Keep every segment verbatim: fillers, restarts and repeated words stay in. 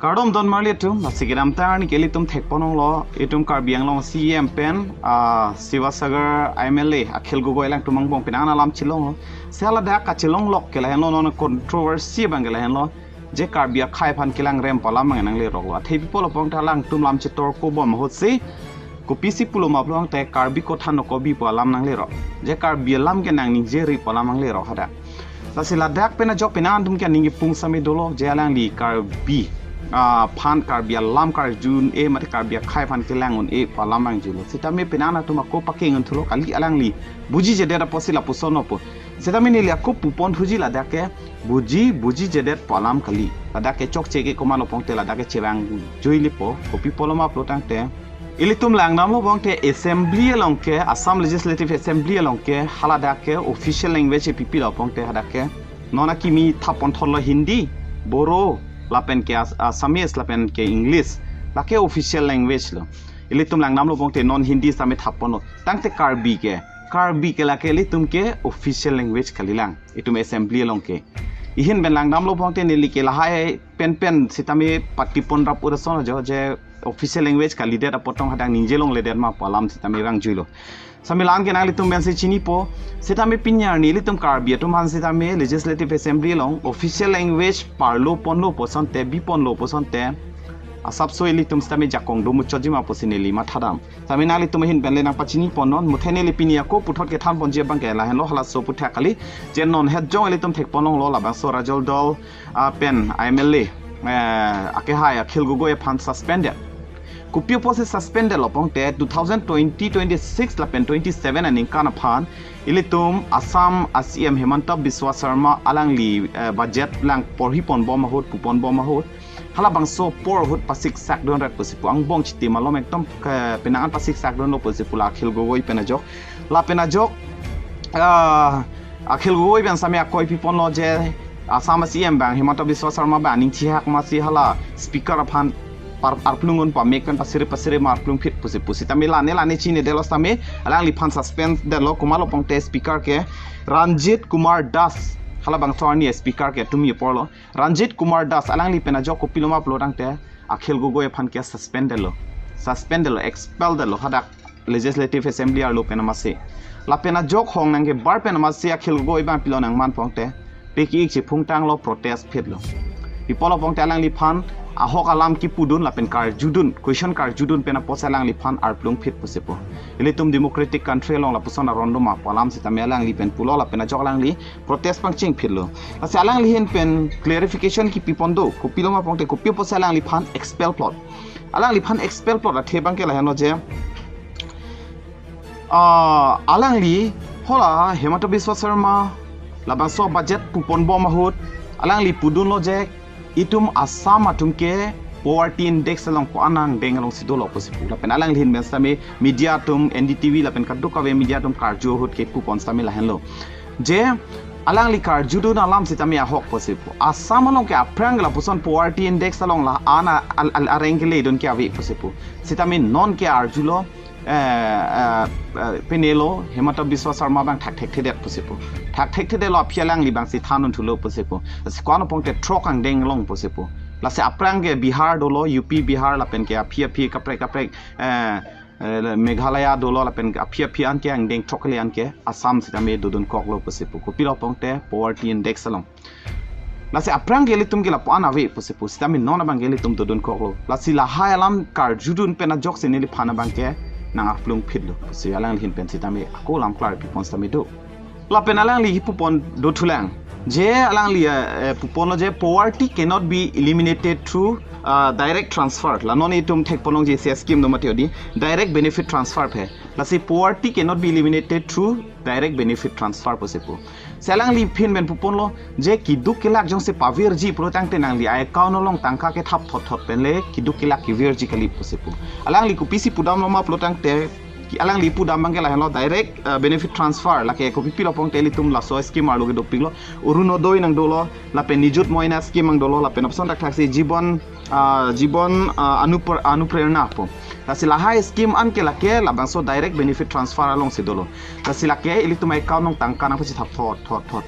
Kardom don marli atum, lasi kedamtang arni ke ilitum thekponlonglo, itum Karbi Anglong C E M pen, ah, Sivasagar M L A, Akhil Gogoi alangtum angbong penang alam chelonglo. Si haladak kachelonglok ke lahenlo, non controversy abang ke lahenlo. Je Karbi akhei aphan kelangrem pu alam abang nangleroklo. Athe pi pulo pongte alangtum lam chetorkobom ahutsi, kopisi pulo ma pulo tangte Karbi kothan no kobi pu alam nanglerok. Je Karbi alam ke nangningjeri pu alam nanglerok hadak. Lasi ladak pen ajok penang atum ke aning kepung sitame dolo, je alangli Karbi, ah, aphan, Karbi alam karju un-e mate Karbi akhei aphan kelang un-e pu alam abang julo. Sitame penang atum ako pake ngun thulo, kali, alangli bujijedet apotsi lapuson opo. Sitame neli ako pupon thuji ladak ke buji, bujijedet pu alam kali. Ladak ke chokche ke komatlo pongte ladak ke chevangjuilepo. Kopi pulo ma pulo tangte, ilitum langdamlo pongte Assembly along ke, Assam Legislative Assembly along ke, haladak ke official language ke pipilo pongte hadak ke, non akimi thapponthotlo Hindi, Boro, lapen ke As-, Assamese, lapen ke English. Lake official language lo. Ilitum langdamlo pongte non Hindi sitame thapponlo. Tangte Karbi ke, Karbi ke lake ilitum ke official language kalilang itum Assembly along ke. Ihin pen langdamlo pongte neli ke lahai penpen sitame patipon rap urason ajo, je official language kalidet apot tong hadak ningjelongledet ma pu alam sitame vangjuilo. Sitame la-an ke nanglitum pensi chinipo, sitame pini arni ilitum Karbi atum aphan sitame Legislative Assembly along official language parlo ponlo pu asonte, bi ponlo pu asonte, asapso ilitum sitame jakong do muchotji ma pusi neli mathadam. Sitame nanglitum ahin pen le nangpachiniponnon, muthe neli pini ako puthot kethanponji abang ke lahenlo, halaso aphuthak kali, je non het jong ilitum thekponlonglo labangso Rajol Dol, ah, pen M L A, eh, akehai Akhil Gogoi aphan suspended. Kopi apotsi suspendedlo pongte two thousand twenty twenty-six lapen twenty-seven aningkan aphan ilitum Assam a C M Himanta Biswa Sarma alangli, eh, budget lang porhiponbom ahut, puponbom ahut, halabangso apor ahut pasiksak dunret pusi pu, angbong chiti malom ekdom ke penang an pasiksak dunlo pusi pu la Akhil Gogoi pen ajok. Lapen ajok, ah, Akhil Gogoi pen sitame akoi piponlo je Assam a C M abang Himanta Biswa Sarma abang aning chihak masi hala speaker aphan par-, arplung un pamek pen pasiri pasiri ma arplung phit pusi pu. Sitame lane lane chinidetlo sitame alangliphan suspendedlo, komatlo pongte speaker ke Ranjit Kumar Das, halabangso arni speaker ke tumi aporlo. Ranjit Kumar Das alangli pen ajok kopilo ma pulo tangte Akhil Gogoi aphan ke suspendedlo. Suspendedlo, expelledetlo hadak Legislative Assembly arlo pen amatsi. Lapen ajok hong nangkebar pen amatsi Akhil Gogoi abang pilo nangman pongte, peki-ik chephungtanglo, protest phitlo. Pi pulo pongte alangliphan ahok alam kipudun lapen karjudun, question karjudun pen apotsi alangliphan arplung phit pusi pu. Ilitum democratic country along lapuson aron do ma pu alam sitame alangli pen pulo lapen ajok alangli protest pangcheng phitlo. Lasi alangli ahin pen clarification kipipon do, kopilo ma pongte kopi apotsi alangliphan expel plot. Alangliphan expel plot athe abang ke lahenlo je, ah, alangli hala Himanta Biswa Sarma labangso budget puponbom ahut alangli pudunlo je itum Assam atum ke poverty index along ko-an angdeng alongsi dolo pusi pu. Lapen alangli ahin pen sitame media atum, N D T V lapen kadokave media atum karju ahut kepupon sitame lahenlo je alangli karjudun alam sitame ahok pusi pu. Assam along ke aphrang lapuson poverty index along la-an a-, al-, al-, areng keledun ke ave pusi pu. Sitame non ke arjulo, eh, eh, eh, penelo Himanta Biswa Sarma abang thakthekthedet pusi pu. Thakthekthedetlo, aphi alangli abangsi than un thulo pusi pu. Lasi ko-an pongte throk angdeng along pusi pu. Lasi aphrang ke Bihar dolo, U P, Bihar lapen ke aphi aphi kaprek kaprek, eh, eh, Meghalaya dolo lapen aphi aphi an ke angdeng throk kali an ke Assam sitame dodunkoklo pusi pu. Kopilo pongte poverty index along. Lasi aphrang ke ilitum ke lapu-an ave pusi pu, sitame non abang ke ilitum dodunkoklo. Lasi lahai alam karjudun pen ajoksi neliphan abang ke nang arplung phitlo pusi alangli ahin pen sitame ako alam klar pipon sitame do. Lapen alangli kipupon dothulang je alangli, eh, eh, puponlo je poverty cannot be eliminated through, uh, direct transfer. La non itum thekponlong je isi scheme do mati odi, direct benefit transfer phe. Lasi poverty cannot be eliminated through direct benefit transfer pusi pu. Si alangli ahin pen puponlo je keduk kelak jongsi pavirji pulo tangte nangli a-account along tangka kethap thot thot pen le keduk kelak kevirji kali pusi pu. Alangli kopisi pudamlo ma pulo tangte, ki-, alangli pudam abang ke lahenlo direct, uh, benefit transfer, lake kopipilo pongte ilitum laso scheme arlo kedopiklo, Orunodoi nang dolo, lapen Nijut Moina scheme nang dolo, lapen apson thakthaksi Jibon, uh, Jibon, uh, Anupre-, Anuprerna pu. Lasi lahai scheme an ke lake labangso direct benefit transfer alongsi dolo. Lasi lake ilitum account along tangka nangpachethap thot thot thot.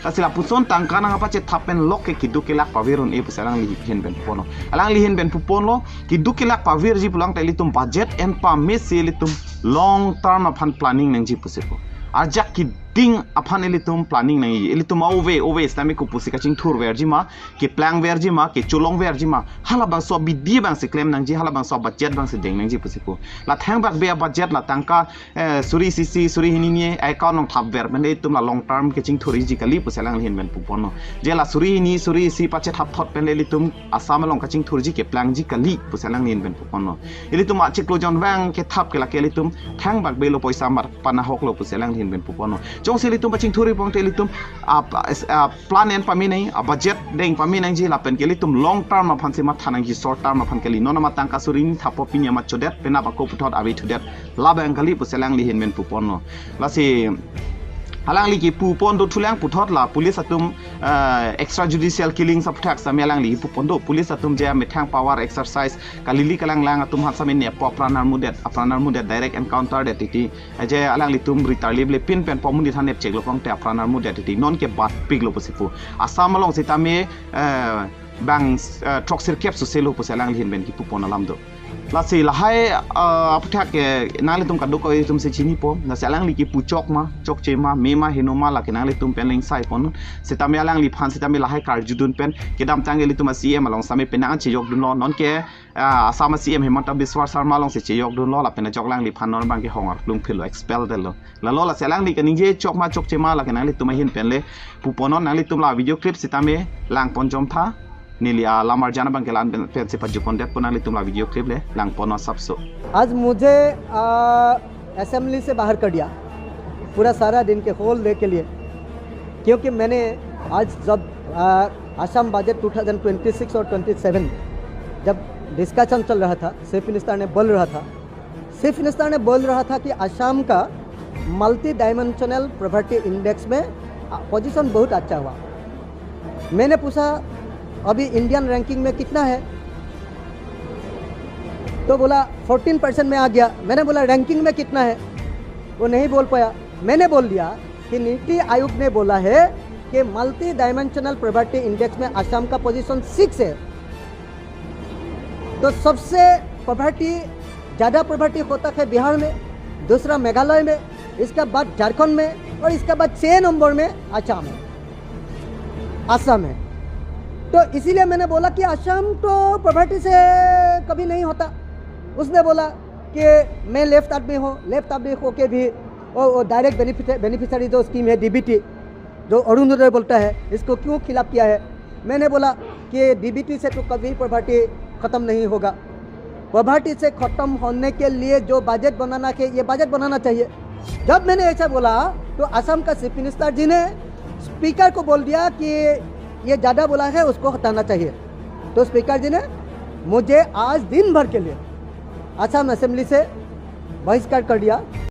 Lasi lapuson tangka nangpachethap pen lok ke keduk kelak pavir un-e pusi alangli ahin pen puponlo. Alangli ahin pen puponlo, keduk kelak pavirji pulang ta ilitum budget en pamesi ilitum long term aphan planning nangji pusi pu. Ajak keding aphan ilitum planning nangji. Ilitum ove ove sitame kopusi kachingthurverji ma, keplangverji ma, kecholongverji ma, halabangso abidi abangsi klem nangji, halabangso budget abangsi deng nangji pusi pu. La thangbak be budget la tangka, eh, suri isi isi, suri hini hini account along thapver pen ilitum la long term kachingthurji kali pusi alangli ahin pen puponlo. Je la suri hini, suri isi pachethap thot pen ilitum Assam along kachingthurji keplangji kali pusi alangli ahin pen puponlo. Ilitum achiklo jonvang kethap ke lake ilitum thangbak belo, poisa mar panahoklo pusi alangli ahin pen puponlo. Jongsi ilitum pachingthurji pon te ilitum, ah, pa-, ah, plan en pame nang, ah, budget deng pame nangji lapen ke ilitum long term aphansi matha nangji, short term aphan kali. Non amat tangka suri hini thappo, pini amat chodet, penap ako puthot ave thudet, labang kali pusi alangli ahin pen puponlo. Lasi alangli kepupon dothulang puthot la police atum, eh, extrajudicial killings aphuthak sitame alangli kepupon do. Police atum je amethang power exercise kalili kalanglang atum aphan sitame nepo apran armudet, apran armudet, direct encounter det titi. Je alanglitum ritarlip le pin pen pomunit hanep cheklo pangte apran armudet titi. Non ke batpiklo pusi pu. Assam along sitame, eh, bang, eh, throksirkep suselo pusi alangli ahin pen kepupon alam do. Lasi lahai, eh, aphuthak ke nanglitum kadokave atumsi chinipo. Lasi alangli kepu chok ma, chokche ma, me ma, heno ma, lake nanglitum pen lingsai pon. Sitame alangliphan sitame lahai karjudun pen kedamtang ilitum a-C M along sitame penang chejokdunlo. Non ke, ah, Assam a-C M Himanta Biswa Sarma alongsi chejokdunlo, lapen ajok alangliphan non abang ke hong arlung philo, expel detlo. Lalo lasi alangli kaningje chok ma chokche ma lake nanglitum ahin pen le puponnon. Nanglitum la video clip sitame langpon jomtha. Neli alam arjan abang ke la-an pen, pensi pajupon detpo, nanglitum la video clip le langpon asapso. आज मुझे, आ, असेंबली से बाहर कर दिया पूरा सारा दिन के होल डे के लिए, क्योंकि मैंने आज जब, आ, Assam budget twenty twenty six और ट्वेंटी सेवन जब डिस्कशन चल रहा था, चीफ मिनिस्टर ने बोल रहा था, चीफ मिनिस्टर ने बोल रहा था कि असम का मल्टी डायमेंशनल पॉवर्टी इंडेक्स में, आ, पोजीशन बहुत अच्छा हुआ। मैंने पूछा, "अभी इंडियन रैंकिंग में कितना है?" तो बोला, "फोर्टीन परसेंट में आ गया।" मैंने बोला, "रैंकिंग में कितना है?" वो नहीं बोल पाया। मैंने बोल दिया कि नीति आयोग ने बोला है कि मल्टी डायमेंशनल पॉवर्टी इंडेक्स में असम का पोजीशन सिक्स है। तो सबसे पॉवर्टी, ज़्यादा पॉवर्टी होता है बिहार में, दूसरा मेघालय में, इसके बाद झारखंड में, और इसके बाद छह नंबर में असम है, असम है। तो इसीलिए मैंने बोला कि असम तो पॉवर्टी से कभी नहीं होता। उसने बोला कि मैं लेफ्ट आदमी हूँ, लेफ्ट आदमी होके भी वो, वो डायरेक्ट बेनिफिट-, बेनिफिशियरी जो स्कीम है, डीबीटी, जो अरुणोदय बोलता है, इसको क्यों खिलाफ किया है? मैंने बोला कि डीबीटी से तो कभी पॉवर्टी खत्म नहीं होगा। पॉवर्टी से खत्म होने के लिए जो बजट बनाना है, ये बजट बनाना चाहिए। जब मैंने ऐसा बोला, तो असम का चीफ मिनिस्टर जी ने स्पीकर को बोल दिया कि ये ज़्यादा बोला है, उसको हटाना चाहिए। तो स्पीकर जी ने मुझे आज दिन भर के लिए असम असेंबली से बहिष्कार कर दिया।